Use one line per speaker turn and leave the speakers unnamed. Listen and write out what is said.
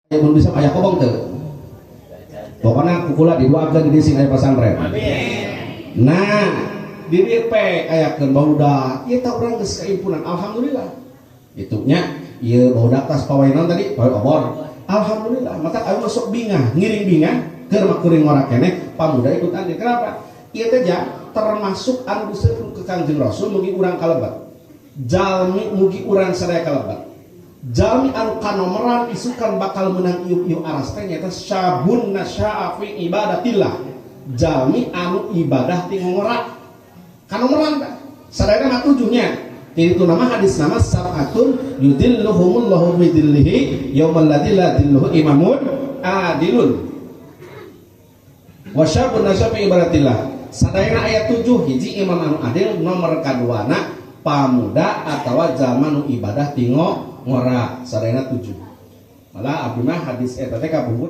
Mun bisa aya kobong teu. Pokoknya ku kula didoakeun di sing aya pesantren. Nah, di dieu pe ayakeun barudak. Ieu tah urang geus kaimpunan, alhamdulillah. Itu nya ieu barudak tas pawai naon tadi? Pawai obor. Alhamdulillah, mata ayo masuk bingah, ngiring bingah keur mah kuring ngora keneh, pamuda ikut andil. Kenapa? Ieu teh ja termasuk anu disebut ke Kangjeng Rasul, mugi urang kalebet. Jalmi mugi urang sadaya kalebet. Jalmi anu kanomeran isukan bakal menang iuk-iuk aras teh nyaeta syabun nasya'a fi ibadatillah. Jalmi anu ibadah ti ngora. Kanomeran teh. Sadayana mah tujuhnya. Jadi itu nama hadis nama sab'atun yudilluhumullahu fi dhillihi yaumal ladzi la dhilluhu imamun adilun. Wa syabun nasya'a fi ibadatillah. Sadayana ayat 7, hiji imam anu adil, nomor kaduana pamuda atawa jalma nu ibadah tingo ngora, sadayana 7. Malah abdi mah hadis eta teh kapungkur.